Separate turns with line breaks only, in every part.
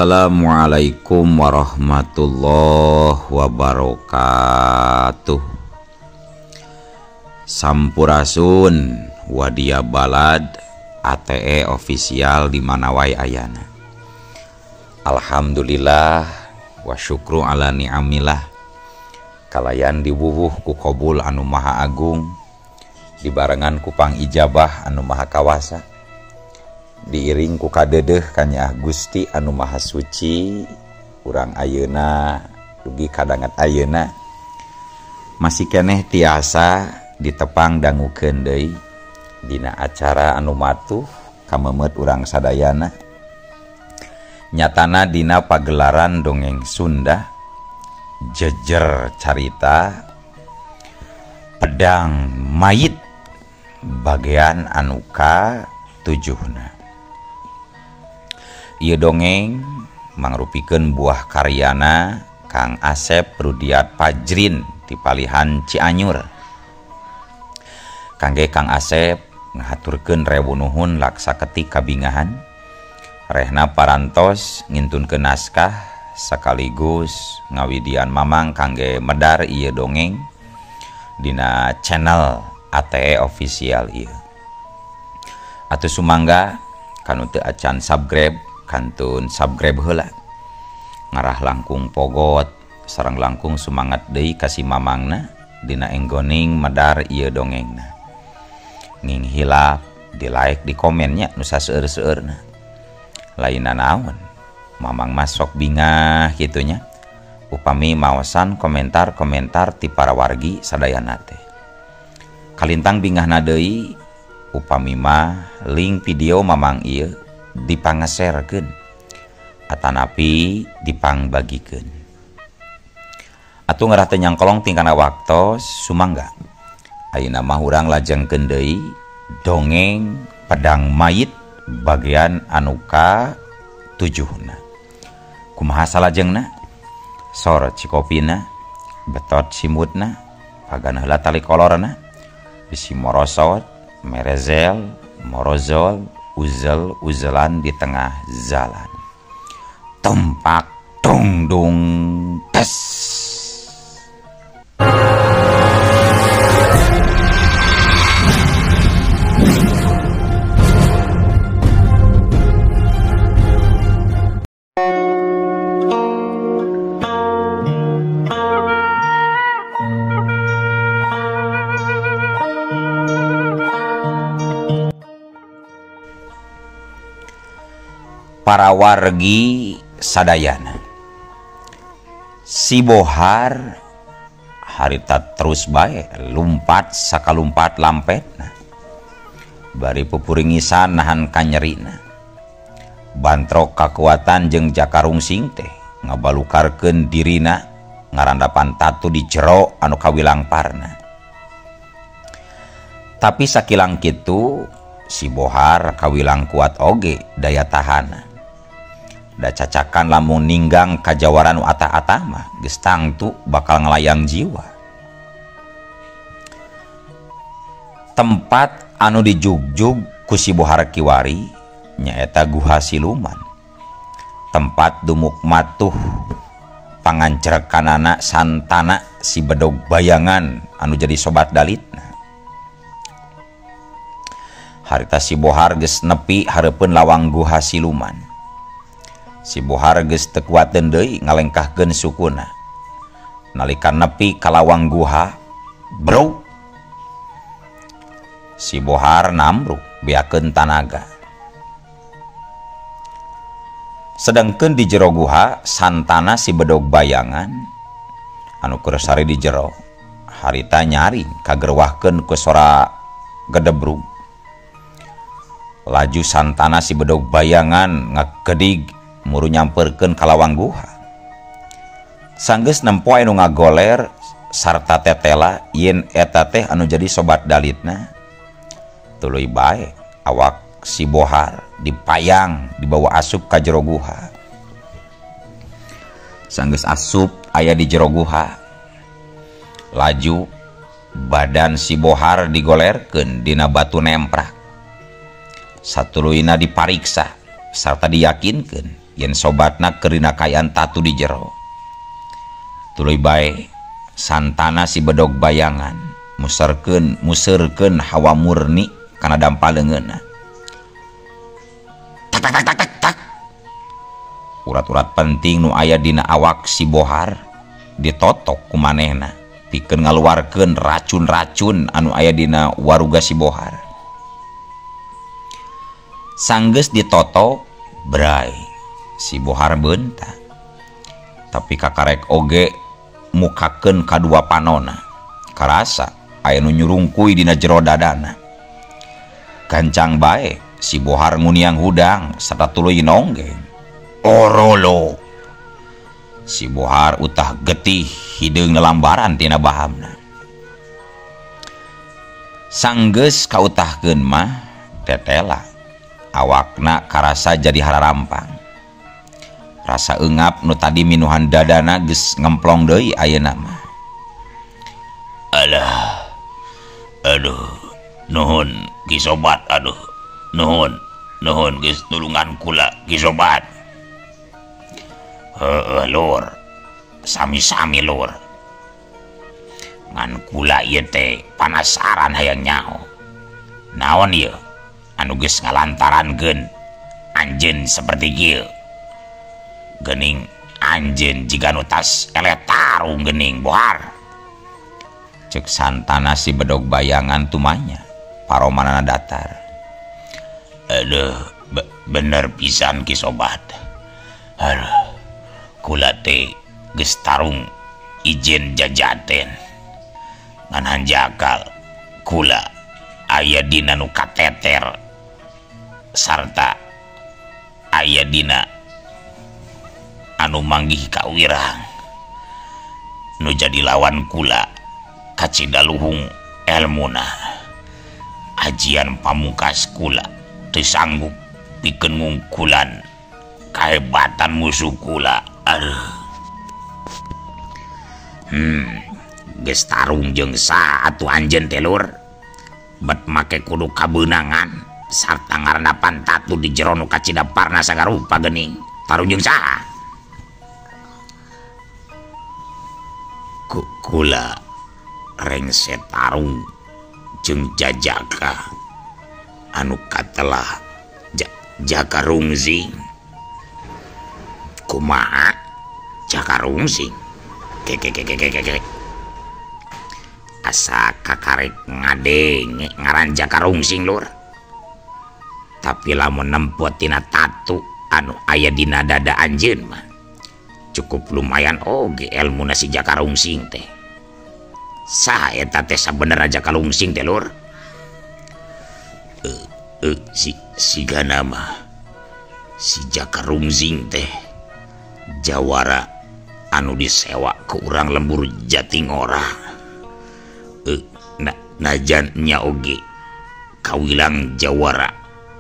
Assalamualaikum warahmatullahi wabarakatuh. Sampurasun Wadia Balad ATE official di mana wae ayana. Alhamdulillah wa syukru ala ni'amillah. Kalayan diwuwuh ku qabul anu maha agung, dibarengan ku pangijabah anu maha kawasa, diiring ku kadedeh kanyaah Gusti anu maha suci. Urang ayeuna dugi kadanget ayeuna masih keneh tiasa ditepang dangukeun deui dina acara anu matuh kamemet urang sadayana, nyatana dina pagelaran dongeng Sunda jejer carita pedang mayit bagian anu ka tujuhna. Ieu dongeng mangrupikeun buah karyana Kang Asep Rudiat Pajrin di Palihan Cianjur. Kangge Kang Asep ngahaturkeun rewu nuhun laksa ketik kabingahan rehna parantos ngintunkeun naskah sekaligus ngawidian mamang kangge medar ieu dongeng dina channel ATE official ieu. Atuh sumangga kanu teu acan subscribe kantun subscribe heula, ngarah langkung pogot sareng langkung sumangat deui ka si mamangna dina enggoning medar ieu dongengna. Nging hilap di like di komennya nu saseueur-seueurna. Lainna naon mamang mah sok bingah kitu nya upami maosan komentar-komentar ti para wargi sadayana teh. Kalintang bingahna deui upami mah link video mamang ieu dipangeserkeun atanapi dipangbagikeun. Atuh ngarah teu nyangkolong tingkana waktos sumangga. Ayeuna mah urang lajengkeun deui dongeng pedang mayit bagian anu ka tujuhna. Kumaha salajengna? Sor cikopina, betot simutna, pagan heula tali kolorna, bisi morosot, merezel, morozol, uzel uzelan di tengah jalan. Tumpak tung dung tes. Para wargi sadayana, si Bohar harita terus bae lumpat sakalumpat lampetna, bari pupuringisan nahan kanyerina, bantrok kakuatan jeung jaka rungsing teh ngabalukarkeun dirina ngarandapan tatu di jero anu kawilang parna. Tapi sakilang kitu si Bohar kawilang kuat oge daya tahana. Da cacakan lamun ninggang kajawaran nu atah-atah mah geus tangtu bakal ngalayang jiwa. Tempat anu dijugjug ku si Bohar kiwari nyaeta guha siluman. Tempat dumuk matuh pangancerekanana santana si bedog bayangan anu jadi sobat dalitna. Harita si Bohar geus nepi hareupeun lawang guha siluman. Si Bohar geus teu kuateun deui ngalengkahkeun sukuna. Nalika nepi ka lawang guha, bro. Si Bohar namruk beakeun tanaga. Sedangkeun di jero guha santana si bedog bayangan anu keur sare di jero harita nyaring kagerwahkeun ku sora gedebrug. Laju santana si bedog bayangan ngagedig muru nyamperkeun ka lawang guha. Sanggeus nempo anu ngagoler sarta tetela yen eta teh anu jadi sobat dalitna. Tuluy bae awak si Bohar dipayang dibawa asup ka jero guha. Sanggeus asup aya di jero guha. Laju badan si Bohar digolerkeun dina batu nemprak. Satuluyna dipariksa sarta diyakinkeun yen sobatna keur dina kaayaan tatu di jero. Tuluy bae Santana si bedog bayangan muserkeun hawa murni kana dampa leungeunna. Tak tak tak tak tak. Urat-urat penting nu aya dina awak si Bohar ditotok ku manehna pikeun ngaluarkeun racun-racun anu aya dina waruga si Bohar. Sanggeus ditotok bray si Bohar beunta. Tapi kakarek oge mukakeun kadua panona. Karasa aya nu nyurungkuy dina jero dadana. Gancang bae si Bohar nguniang hudang sarta tuluy nonggeng. Orolo. Si Bohar utah getih hideung nelambaran tina bahamna. Sanggeus kautahkeun mah tetela awakna karasa jadi hararampang. Rasa eungap nu tadi minuhan dadana geus ngemplong deui ayeuna mah.
Alah. Aduh, nuhun Ki Sobat, aduh. Nuhun, nuhun geus nulungan kula Ki Sobat. Heueuh lur. Sami-sami lur. Ngan kula ieu teh panasaran hayang nyaho. Naon ieu anu geus ngalantarankeun anjeun saperti kieu? Gening anjeun jiga nu tas eleh tarung gening Bohar.
Cek Santana si bedog bayangan tumanya paromanana datar.
Aduh, bener pisan Ki Sobat. Aduh, kula teh geus tarung ijen jajaten. Ngan hanjakal kula aya dina nu kateter sarta aya dina anu manggih kawirang nu jadi lawan kula kacida luhung elmuna. Ajian pamungkas kula teu sanggup pikeun ngungkulan kahebatan musuh kula. Aduh. Geus tarung jeung saha atuh anjeun teh lur? Bet make kudu kabeunangan sarta ngarandapan tatu di jero nu kacida parna sagarupa geuning. Tarung jeung saha? Kula rengse tarung jeung jajaka anu katelah Jaka Rungsing. Kumaha Jaka Rungsing? Kekekekekeke. Asa kakarek ngadenge ngaran Jaka Rungsing lur. Tapi lamun nempo tina tatu anu aya dina dada anjeun mah cukup lumayan oge elmuna si Jaka Rungsing teh. Saha eta teh sabenerna Jaka Rungsing teh lur? Sigana mah si Jaka Rungsing teh jawara anu disewa ke urang lembur Jatingora. Najan nya oge kawilang jawara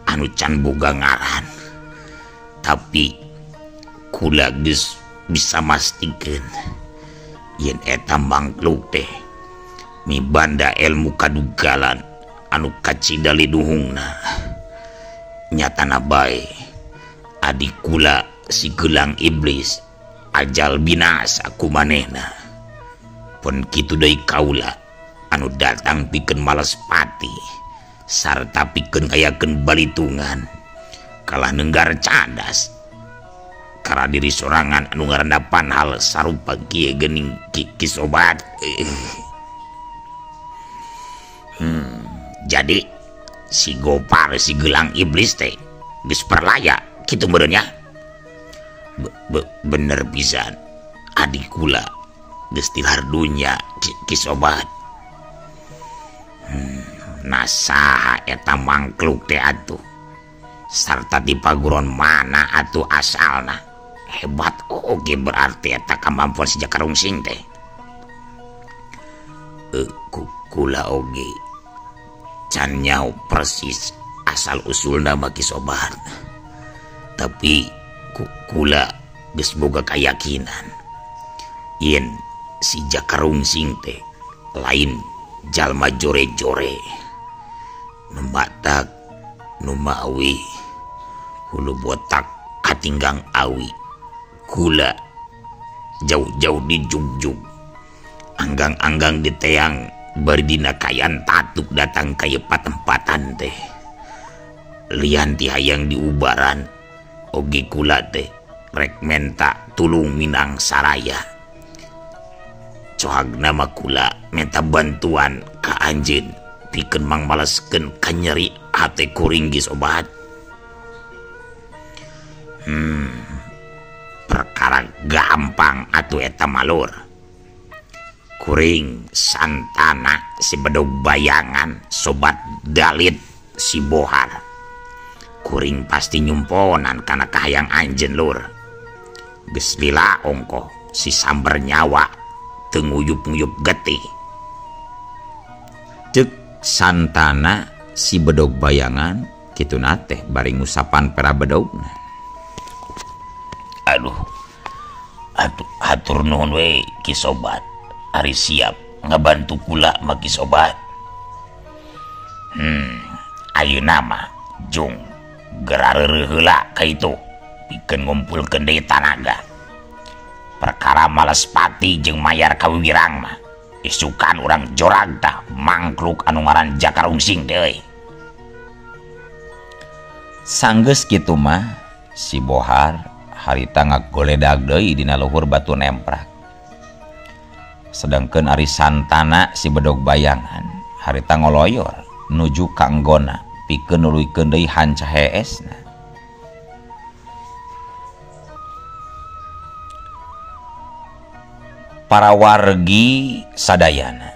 anu can boga ngaran. Tapi kula geus bisa mastikeun yen eta mangkluk teh mibanda ilmu kadugalan anu kacida liduhungna. Nyatana bae adi kula si gelang iblis ajal binasa ku manehna. Pun kitu deui kaula anu datang pikeun males pati sarta pikeun ngayakeun balitungan kalah nenggar cadas kara diri sorangan anu ngarandapan hal sarupa kieu geuning Ki Sobat. Jadi si Gopar si gelang iblis teh geus perlaya kitu meureun nya. Bener pisan adi kula geus tilar dunya Ki Sobat. Nah saha eta mangkluk teh atuh sarta di paguron mana atuh asalna? Hebat oge berarti eta kamampuan si Jaka Rungsing teh. Kula oge can nyaho persis asal usulna mah Ki Sobat. Tapi kula geus boga kayakinan yen si Jaka Rungsing teh lain jalma jore-jore nu matak nu mawi hulu botak Katinggang awi kula jauh-jauh dijugjug anggang-anggang diteang bari dina kayan tatuk datang ka ieu patempatan teh lian ti hayang diubaran oge kula teh rek menta tulung Minang Saraya cohagna mah kula menta bantuan ka anjeun pikeun mangmaleskeun kanyeri hate kuring geus obat. Perkara gampang atuh eta malur. Kuring Santana si bedog bayangan sobat Dalit si Bohar. Kuring pasti nyumponan kana kahayang anjeun lur. Geus lila ongkoh si samber nyawa teu nguyup-nguyup getih.
Ceuk Santana si bedog bayangan kituna teh bari ngusapan pera bedogna.
Aduh, aduh, hatur nuhun we Ki Sobat. Ari siap ngabantu kula mah Ki Sobat. Ayeuna mah jung geura reureuh heula ka itu pikeun ngumpulkeun deui tanaga. Perkara males pati jeung mayar kawiwirang mah isukan urang jorag tah mangkluk anu ngaran Jaka Rungsing teh euy.
Sanggeus kitu mah si Bohar harita ngagoledag deui dina luhur batu nemprak. Sedangkeun ari Santana si bedog bayangan harita ngoloyor nuju ka anggona pikeun nuluykeun deui hanca heesna. Para wargi sadayana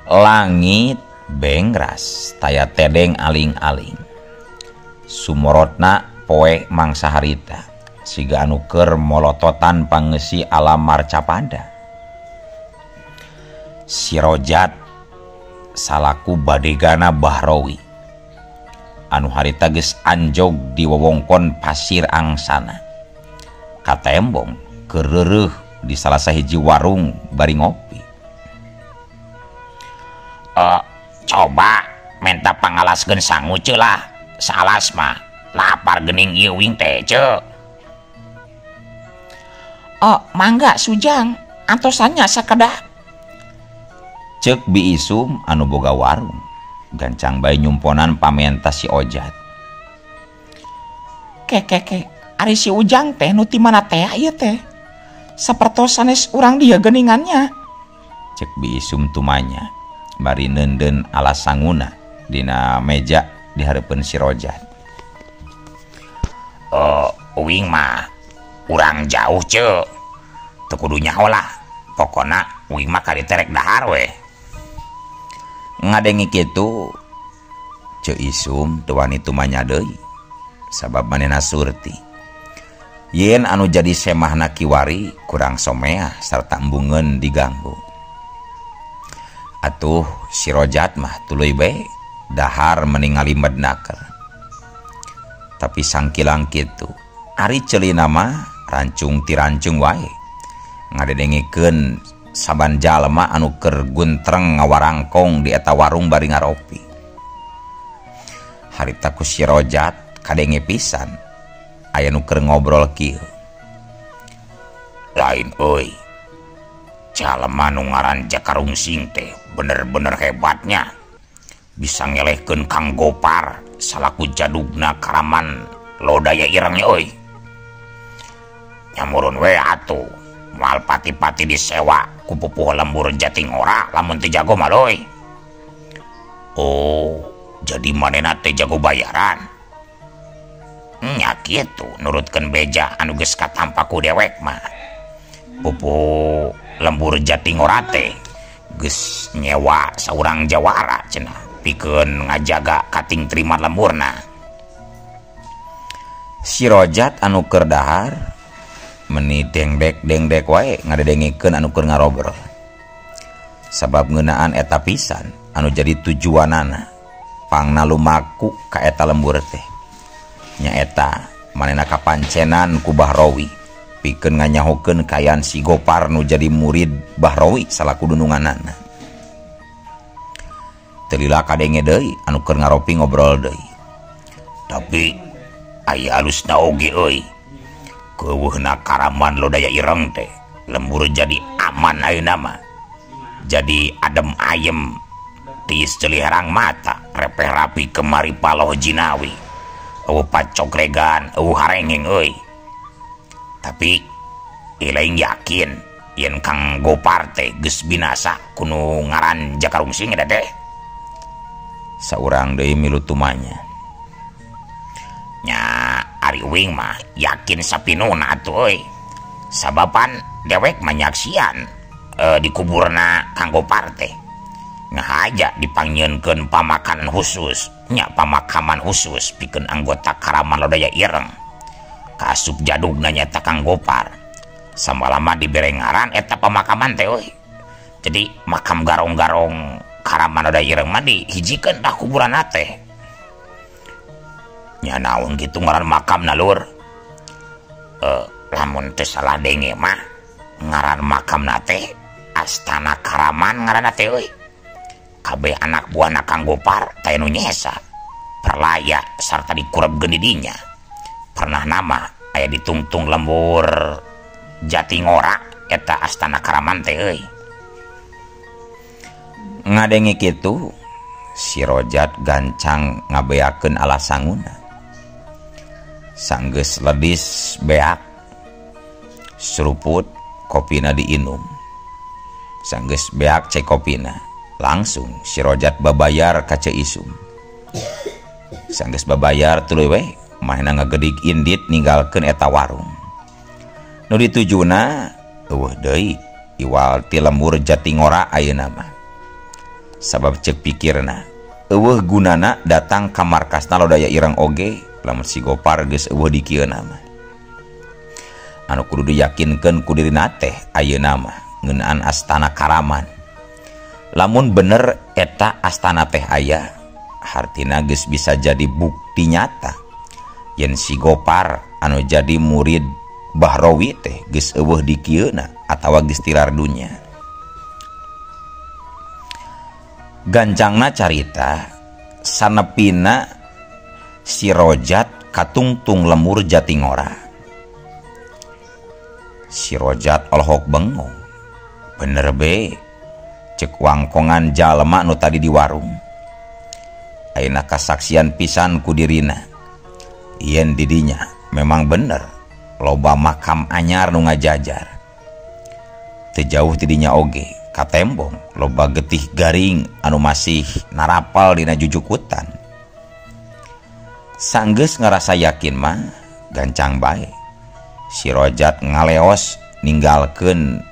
langit bengras taya tedeng aling-aling sumorotna poe mangsa harita siga anu keur molototan pangeusi alam marcapada. Si Rojat salaku badegana Bahrawi anu harita geus anjog di wewengkon Pasir Angsana katembong keur reureuh di salah sahiji warung bari ngopi.
Coba menta pangalaskeun sangu ceu lah salas mah lapar geuning ieu wing teh ceu.
Oh, mangga Sujang antosannya sakedah.
Ceuk Bi Isum anu boga warung gancang bae nyumponan pamenta si Ojat.
Ke ke ke ari si Ujang teh nu ti mana teh ieu teh? Sapertos sanes urang dia geuningannya.
Ceuk Bi Isum tumanya bari neundeun alas sanguna dina meja di hareupeun si Rojat.
Uing mah urang jauh ceu. Teu kudu nyaho lah. Pokona uing mah ka diterek dahar we.
Ngadengi kitu Ceu Isum teu wani tumanya deui sabab manehna surti. Yen anu jadi semahna kiwari kurang someah sarta embungeun diganggu. Atuh si Rojat mah tuluy bae dahar meningali mednaker. Tapi sangkilang kitu ari ceulina mah rancung tirancung wae ngadedengikeun saban jalma anu keur guntreng ngawarangkong di eta warung bari ngaropi. Harita ku si Rojat kadenge pisan aya nu keur ngobrol kieu.
Lain euy, jalma nu ngaran Jaka Rungsing teh bener-bener hebatnya. Bisa ngelehkeun Kang Gopar salaku jadugna karaman Lodaya irengnya euy. Nyamurun we atuh moal pati-pati disewa ku pupuh lembur Jatingora lamun teu jago mah leuy. Oh, jadi manehna teh jago bayaran. Nya kitu nurutkeun beja anu geus katampa ku dewek mah. Pupuh lembur Jatingora teh geus nyewa saurang jawara cenah pikeun ngajaga kating terima lemburna.
Si Rojat anu keur dahar meni dengdek-dengdek wae ngadedengikeun anu keur ngarobrol. Sabab ngeunaan eta pisan anu jadi tujuanana pangna lumaku ka eta lembur teh. Nyaeta manehna kapancenan ku Bahrawi pikeun nganyahokeun kaayaan si Gopar nu jadi murid Bahrawi salaku dununganana. Teu lila kadenge deui anu keur ngaropi ngobrol deui.
Tapi Aya alusna oge euy. Keuweuhna Karaman Lodaya Ireng teh lembur jadi aman ayeuna mah. Jadi adem ayem tiis celiherang mata repeh rapi kemari paloh jinawi. Eueuh pacogregan, eueuh harengeng euy. Tapi ilaing yakin yen Kang Gopar teh geus binasa kunu ngaran Jaka Rungsing eta teh.
Saurang deui milu tumanya.
Nya ari uing mah yakin sapinuna atuh euy. Sabapan dewek mah nyaksian dikuburna Kang Gopar teh. Ngahaja dipangnyieunkeun pamakanan khusus, nya pamakaman khusus pikeun anggota Karaman Lodaya Ireng. Kaasup jadugna nyaeta Kang Gopar. Samalama dibere ngaran eta pamakaman teh euy. Jadi makam garong-garong Karaman Lodaya Ireng mah dihijikeun tah kuburanna teh. Nya naon kitu ngaran makamna lur? Lamun teu salah denge mah ngaran makamna teh Astana Karaman ngaranna teh euy. Kabeh anak buahna Kang Gopar teh nu nyesa perlaya sarta dikurepkeun di dinya. Pernah nama aya ditungtung lembur Jatingora eta Astana Karaman teh euy.
Ngadenge kitu si Rojat gancang ngabeakeun alasanguna. Sanggeus ledis beak seruput kopina diinum. Sanggeus beak cek kopina, langsung si Rojat babayar ka Ceu Isum. Sanggeus babayar tuluy we manehna ngagedig indit ninggalkeun eta warung. Nu ditujuna eueuh deui iwal ti lembur Jatingora ayeuna mah. Sabab ceuk pikirna eueuh gunana datang ka markasna Lodaya Ireng oge lamun si Gopar geus eueuh di kieu mah. Anu kudu diyakinkeun ku dirina teh ayeuna mah ngeunaan Astana Karaman. Lamun bener eta astana teh aya, hartina geus bisa jadi bukti nyata yen si Gopar anu jadi murid Bahrawi teh geus eueuh di kieuna atawa geus tilar dunya. Gancangna carita sanepina si Rojat katungtung lemur Jatingora. Si Rojat olohok bengong. Bener be, cek wangkongan jalma nu tadi di warung. Ayeuna kasaksian pisan ku dirina. Yen didinya memang bener loba makam anyar nu ngajajar. Teu jauh tidinya oge katembong loba getih garing anu masih narapal dina jujukutan. Sanggeus ngarasa yakin mah gancang bae. Si Rojat ngaleos ninggalkeun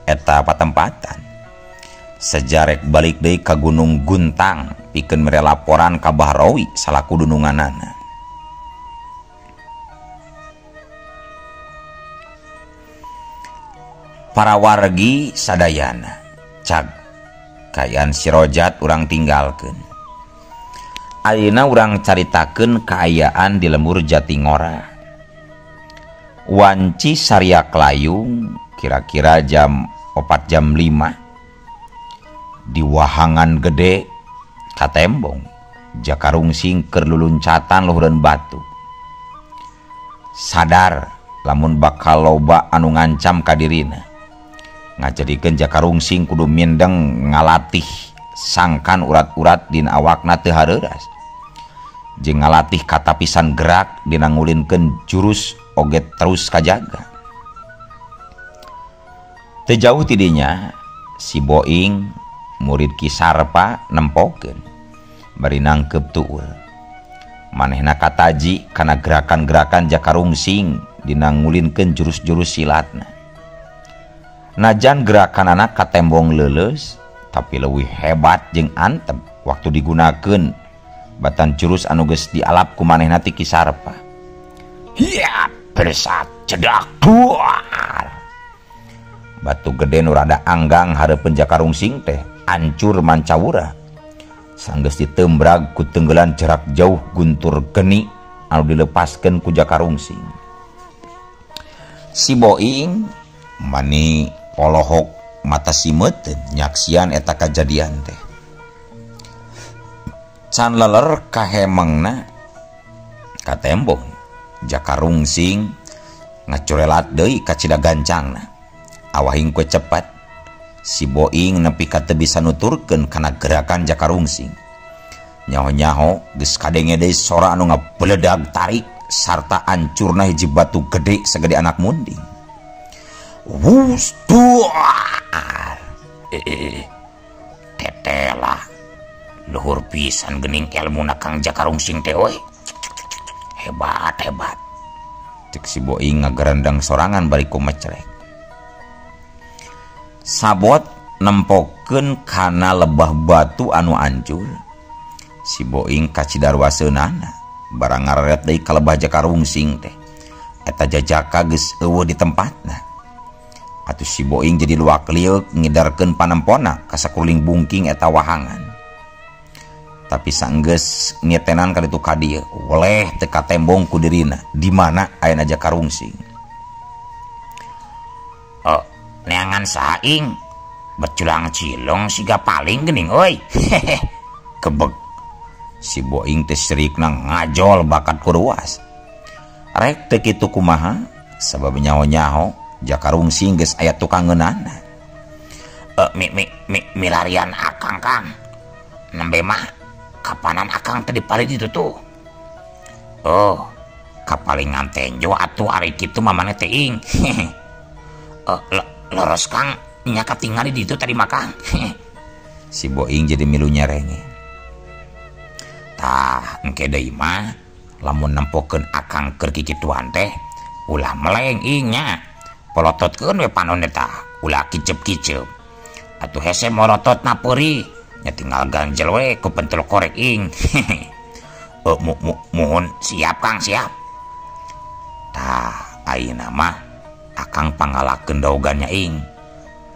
eta patempatan. Sejarek balik deui ka Gunung Guntang pikeun mere laporan ka Bahrawi salaku dununganana. Para wargi sadayana cag kaayaan si Rojat urang tinggalkeun. Ayeuna urang caritakeun kaayaan di lembur Jatingora. Wanci sariak layung kira-kira jam 4 jam 5 di wahangan gede katembong Jaka Rungsing keur luluncatan luhureun batu. Sadar lamun bakal loba anu ngancam ka dirina, ngajadikeun Jaka Rungsing kudu mindeng ngalatih sangkan urat-urat dina awakna teu hareuras jeung ngalatih katapisan gerak dina ngulinkeun jurus oge terus kajaga. Teu jauh tidinya si Boing murid Ki Sarpa nempokeun bari nangkep tuur. Manehna kataji kana gerakan-gerakan Jaka Rungsing dina ngulinkeun jurus-jurus silatna. Najan gerakanana katembong leuleus tapi leuwih hebat jeung antep waktu digunakeun batan jurus anu geus dialap ku manehna ti Ki Sarpa. Hiya, bersat cedak duar. Batu gede nu rada anggang hareupeun Jaka Rungsing teh ancur mancawura. Sanggeus ditembrag ku tenggelan jarak jauh guntur geni anu dilepaskeun ku Jaka Rungsing. Si Boing mani polohok mata simeuten nyaksian eta kajadian teh. Can leler kahemengna Katembong Jaka Rungsing ngacurelat deui ka cida gancangna. Awahing kue cepat si Boing nepi ka teu bisa nuturkeun kana gerakan Jaka Rungsing. Nyaho-nyaho geus kadenge deui sora anu ngabeledag tarik sarta ancurna hiji batu gede segede anak munding. Wus duar.
Tetela luhur pisan geuning elmuna Kang Jaka Rungsing teh euy. Hebat hebat.
Cek si Boing ngagerendang sorangan bari kumecrek. Sabot nempokeun kana lebah batu anu ancur. Si Boing kacidarwaseunana barang ngareret deui ka lebah Jaka Rungsing teh. Eta jajaka geus eueuh di tempatna. Atuh si Boing jadi luak lieuk ngidarkeun panempona ka sakuling bungking eta wahangan. Tapi sanggeus nyetenan ka ditu ka dieu, weleh teu katembong ku dirina di mana ayana Jaka Rungsing.
Oh, neangan saha ing? Beculang cilong siga paling geuning euy. Hehe.
Kebeg. Si Boing teh sirikna ngajol bakat ku ruas. Rek teu kitu kumaha sabab nyaho-nyaho Jaka Rungsing geus aya tukang ngeunana.
Milarian akang Kang. Nembe mah kapanan akang teh dipalih ditu tuh. Oh, kapalingan tenjo atuh ari kitu mamane teh ing. Leres Kang, nya katingali ditu tadi mah Kang.
Si Boing jadi milu nyerenge.
Tah, engke deui mah lamun nempokeun akang keur kikituan teh ulah meleng ing nya. Polototkeun we panon eta, ulah kicep-kicep. Atuh hese morototna peurih, nya tinggal ganjel we ku pentul korek ing. Muhun siap Kang, siap. Tah, ayeuna mah akang pangalakeun daogannya ing.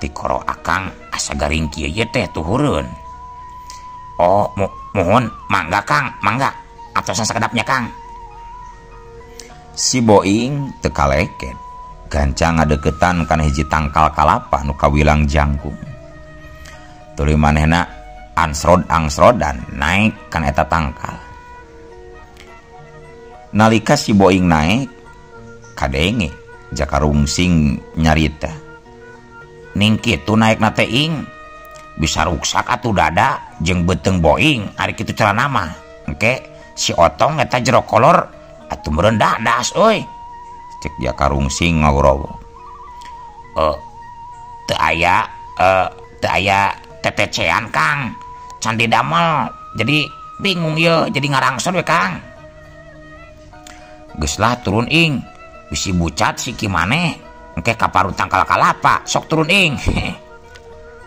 Tikoro akang asa garing kieu ye teh tuhureun. Oh, muhun mangga Kang, mangga. Atosan sakedapnya Kang.
Si Boing teu kaleket. Gancang ngadeukeutan kana hiji tangkal kalapa nu kawilang jangkung. Tuluy manehna ansrod-angsrodan naik kana eta tangkal. Nalika si Boing naik, kadenge Jaka Rungsing nyarita.
Ning kitu naekna teh ing. Bisa ruksak atuh dada jeung beuteung Boing ari kitu carana mah. Engke si Otong eta jero kolor atuh meureun dadas euy.
Cek Jaka Rungsing ngawrowo.
Teu aya tetecean Kang. Can didamel jadi bingung ye jadi ngarangsor we Kang. Geus lah turun ing. Bisi bucat si ki maneh engke kaparu tangkal kalapa sok turun ing.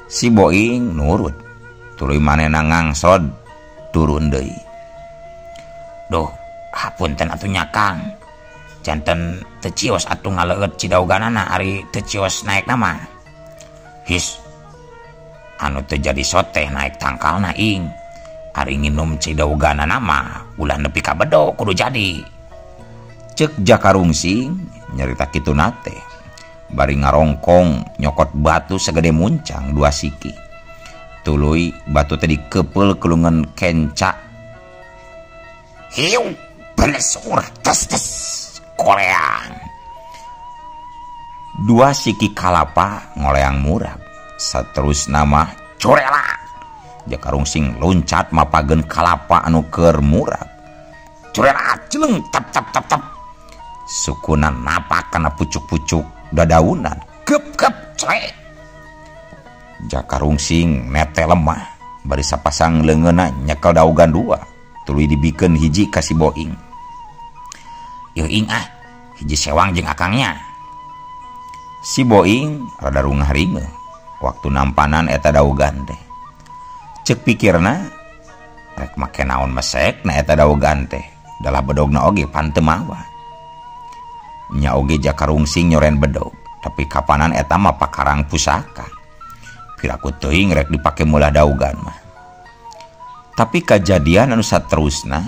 Si Boing nurut. Tuluy manehna ngangsrod turun deui.
Duh, hapunten atuh nya Kang. Janten teu cios atuh ngaleueut cidauganana ari teu cios naekna mah. His. Anu teu jadi soteh naik tangkalna ing. Ari nginum cidauganana mah ulah nepi ka bedo kudu jadi.
Cek Jaka Rungsing nyarita kituna teh. Bari ngarongkong nyokot batu segede muncang dua siki. Tuluy batu teh dikepeul kulungan kenca.
Hiu belesur tes tes koleang.
Dua siki kalapa ngoleang murag. Saterusna mah
curela.
Jaka Rungsing loncat mapageun kalapa anu keur murag.
Curela celeng tap tap tap tap.
Sukuna napak kana pucuk-pucuk dadaunan.
Gep gep cek.
Jaka Rungsing nete lemah bari sapasang leungeunna nyekel daugan dua. Tuluy dibikeun hiji ka si Boing.
Yeuh ing ah, hiji sewang jeung akangnya.
Si Boing rada rungah-ringeuh waktu nampanan eta daugan teh. Cek pikirna rek make naon mesek na eta daugan teh, dalah bedogna oge pan teu mawa. Nya oge Jaka Rungsing nyoren bedog, tapi kapanan eta mah pakarang pusaka. Piraku teuing rek dipake meulah daugan mah. Tapi kajadian anu saterusna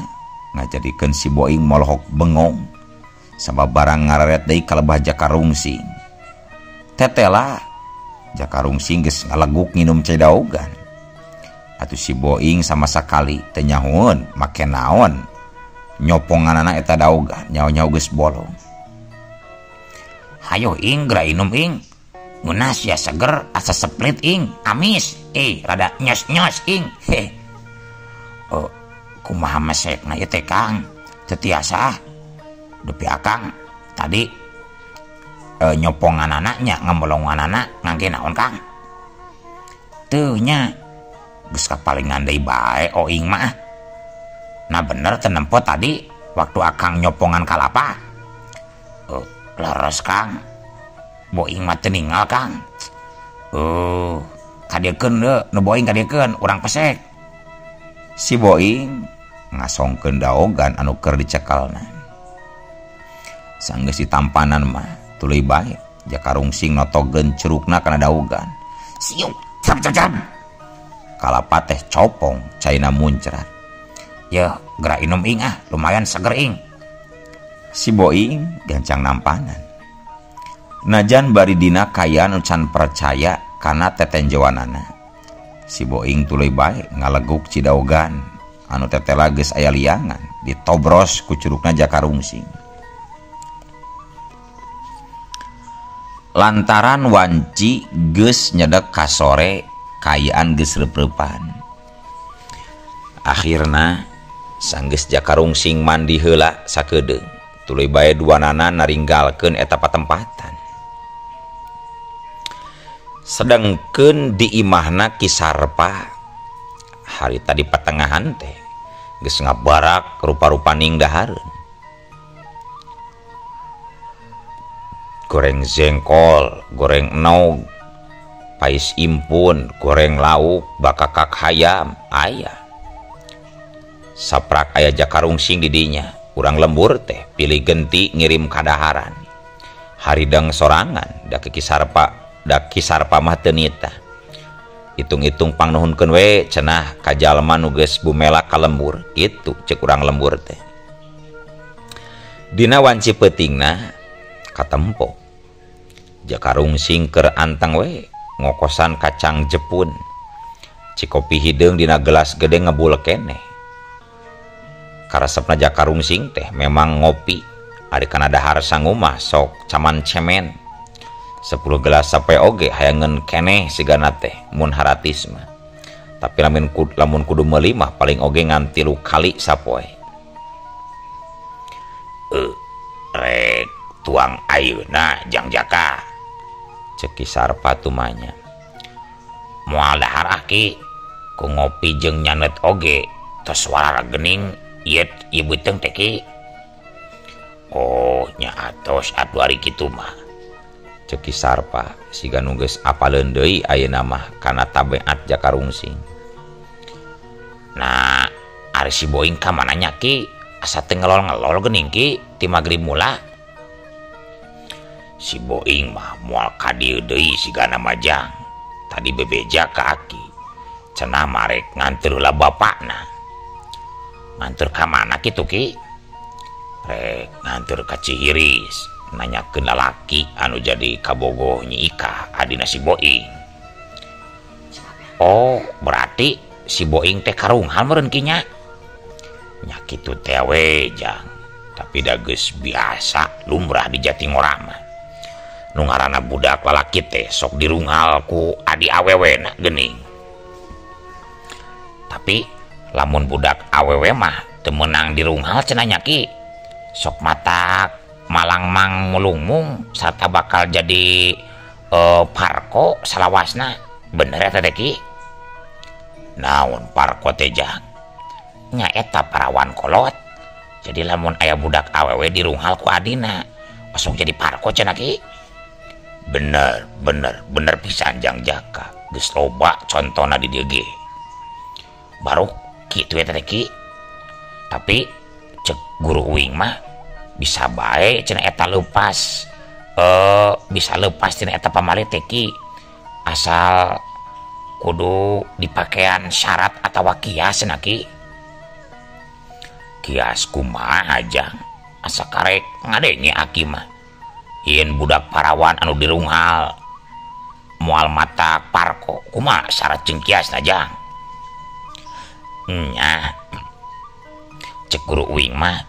ngajadikeun si Boing molohok bengong sabab barang ngareret deui ka lebah Jaka Rungsing. Tetela Jaka Rungsing geus ngaleguk nginum cai daogan. Atuh si Boing sama sakali teu nyahoeun make naon Nyoponganana eta daogan nyaho-nyaho geus bolong.
Hayo ing geura inum ing. Ngeunah sia seger asa seplit ing, amis. Rada nyos-nyos ing. Heh. Oh, kumaha mesekna ieu teh Kang? Teu tiasa ah. Dupi akang tadi nyoponganana nya ngemolonganana ngangge naon Kang? Teu nya geus kapalingan deui bae oing mah. Nah bener teu nempo tadi waktu akang nyopongan kalapa. Leres Kang. Boing mah teu ninggal Kang. Kadiekeun deui nu boing kadiekeun urang pesek.
Si boing ngasongkeun daogan anu keur dicekelna. Sanggeus ditampanan mah tuluy bae Jaka Rungsing notogeun curugna kana daogan.
Siuk cap cap cap.
Kalapa teh copong caina muncrat.
Yeuh geura inum ing ah, lumayan seger ing.
Si boing gancang nampanan. Najan bari dina kaya nu can percaya kana tetenjoanana. Si boing tuluy bae ngaleguk cidaogan anu tetela geus aya liangan ditobros ku curugna Jaka Rungsing. Lantaran wanci geus nyedek ka sore kayaan geus reup-reupan. Akhirna sanggeus Jaka Rungsing mandi heula sakedeung tuluy bae duanana naringgalkeun eta patempatan. Sedengkeun di imahna Ki Sarpa harita di patengahan teh geus ngabarak rupa-rupaning dahareun. Goreng jengkol, goreng enog, pais impun, goreng lauk, bakakak hayam, aya. Saprak aya Jaka Rungsing di dinya, urang lembur teh pilih genti ngirim kadaharan. Haridang sorangan da Ki Sarpa, da Ki Sarpa mah teu nitah. Hitung-hitung pangnuhunkeun we cenah ka jalma nu geus bumelak ka lembur, kitu ceuk urang lembur teh. Dina wanci peutingna katempo Jaka Rungsing keur anteng we ngokosan kacang Jepun. Cikopi hideung dina gelas gede ngebul keneh. Karesepna Jaka Rungsing teh memang ngopi. Ari kana dahar sangumah sok caman cemen. 10 gelas sapoe oge hayangeun keneh sigana teh mun haratis mah. Tapi lamun kudu meuli mah paling oge ngan 3 kali sapoe.
Rek tuang ayeuna Jang Jaka.
Ceuk Ki Sarpa tumanya.
Moal dahar ah Ki, ku ngopi jeung nyanet oge tos warara geuning ieu ieu beuteung teh Ki. Oh nya atos atuh ari kitu mah.
Ceuk Ki Sarpa siga nu geus apaleun deui ayeuna mah kana tabeat Jaka Rungsing.
Nah ari si boing ka mana nya Ki? Asa teu ngelol-ngelol geuning Ki ti magrib mula. Si boing mah moal ka dieu deui sigana majang. Tadi bebeja ka aki. Cenah marek nganteur heula bapakna. Nganteur ka mana kitu Ki? Rek nganteur ka Cihiris, nanyakeun lalaki anu jadi kabogoh Nyi Ika adina si boing. Oh, berarti si boing teh karunghal meureun Ki nya. Nya kitu teh we Jang. Tapi da geus biasa lumrah di Jatingora mah. Nu ngaranna budak lalaki teh sok dirunghal ku adi awewena geuning. Tapi lamun budak awewe mah teu meunang dirunghal cenah nya Ki. Sok matak malangmang mulungmung sarta bakal jadi parko salawasna. Bener eta teh Ki? Naon parko teh Jang? Nya eta parawan kolot. Jadi lamun aya budak awewe dirunghal ku adina osok jadi parko cenah Ki. Bener, bener, bener pisan Jang Jaka. Geus loba contona di dieu ge. Baru kitu eta teh Ki. Tapi cek guru uing mah bisa bae cenah eta leupas. Bisa leupas cenah eta pamali teh Ki. Asal kudu dipakean syarat atawa kias cenah Ki. Kias kumaha Jang? Asa karek ngadenge aki mah. Yen budak parawan anu dirunghal moal mata parko kumaha syarat jeung kiasna Jang? Nya cek guru uing mah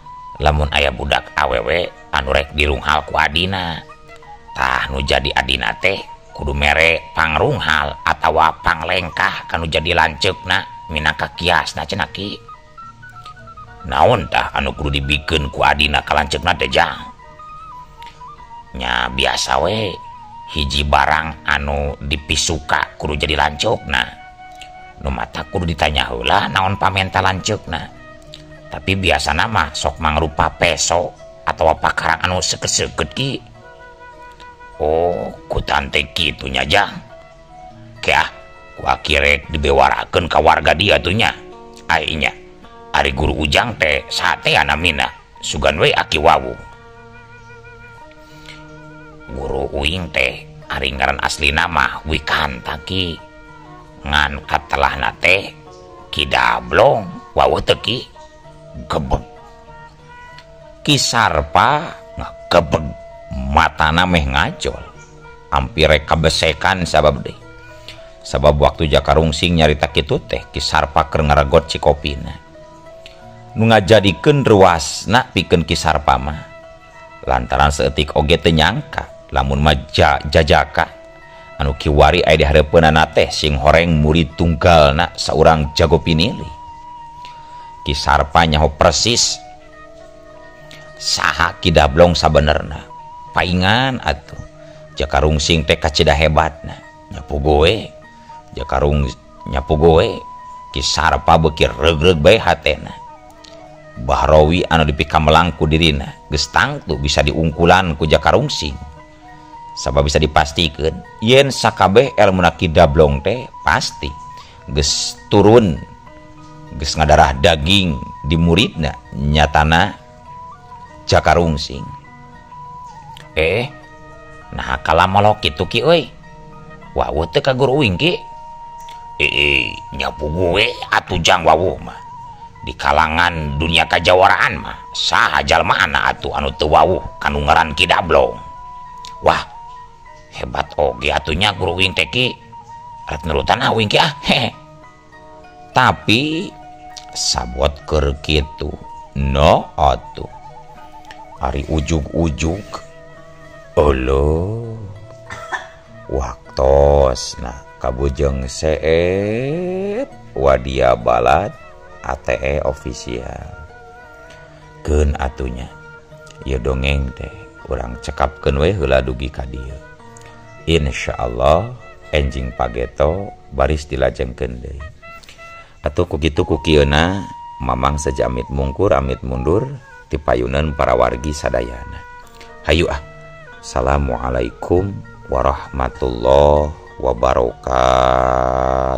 Lamun aya budak awewe anu rek dirunghal ku adina. Tah nu jadi adina teh kudu mere pangrunghal atawa panglengkah kanu jadi lanceukna minangka kiasna cenah Ki. Naon tah anu kudu dibikeun ku adina ka lanceukna teh Jang? Nya biasa we hiji barang anu dipisuka kudu jadi lanceukna. Nu mata kudu ditanya heula naon pamenta lanceukna. Tapi biasana mah sok mangrupa peso atawa pakarang anu seukeut-seukeut Ki. Oh, ku tante kitu nya Jang. Ke ah, ku aki rek dibewarakeun ka warga dia tuh nya. Ai nya, ari guru Ujang teh saha teh namina, sugan we aki wawuh. Guru uing teh ari ngaran aslina mah Wikanta Ki. Ngan katelahna teh Ki Dablong wawuh teu Ki. Gebeg.
Ki Sarpa ngagebeg matana meh ngajol. Hampir rek kabesekan sabab deui. Sabab waktu Jaka Rungsing nyarita kitu teh Ki Sarpa keur ngaregot cikopina. Nu ngajadikeun ruasna pikeun Ki Sarpa mah lantaran saeutik oge teu nyangka lamun mah jajaka anu kiwari aya di hareupeunana teh sing horeng murid tunggalna saurang jago pinili. Ki Sarpa nyaho persis saha Ki Dablong sabenerna. Paingan atuh Jaka Rungsing teh kacida hebatna. Nyapu goe Jaka Rung nyapu goe Ki Sarpa beuki regreg bae hatena. Bahrawi anu dipikamelang ku dirina geus tangtu bisa diungkulan ku Jaka Rungsing. Sabab bisa dipastikeun yen sakabeh elmuna Ki Dablong teh pasti geus turun geus ngadarah daging di muridna nyatana Jaka Rungsing. Nah kalamolok kitu Ki euy. Wawuh teu ka guru uing Ki. Nyapu gue atuh Jang wawuh mah. Di kalangan dunia kajawaraan mah saha jalmaana atuh anu teu wawuh kanu ngaran Ki Dablong. Wah, hebat oge atuh nya guru uing teh Ki. Rek nurutan ah uing Ki ah. Hehe. Tapi sabot keur kitu no atuh. Ari ujug-ujug Olo waktosna kabujeng seep wadia balad ATE official. Keun atunya ieu dongeng teh urang cekapkeun we heula dugi ka dieu. Insyaallah enjing pageto baris dilajengkeun deui. Atuh ku kitu ku kieuna Mamang seja amit mungkur amit mundur ti payunan para wargi sadayana. Hayu ah. Assalamualaikum warahmatullahi wabarakatuh.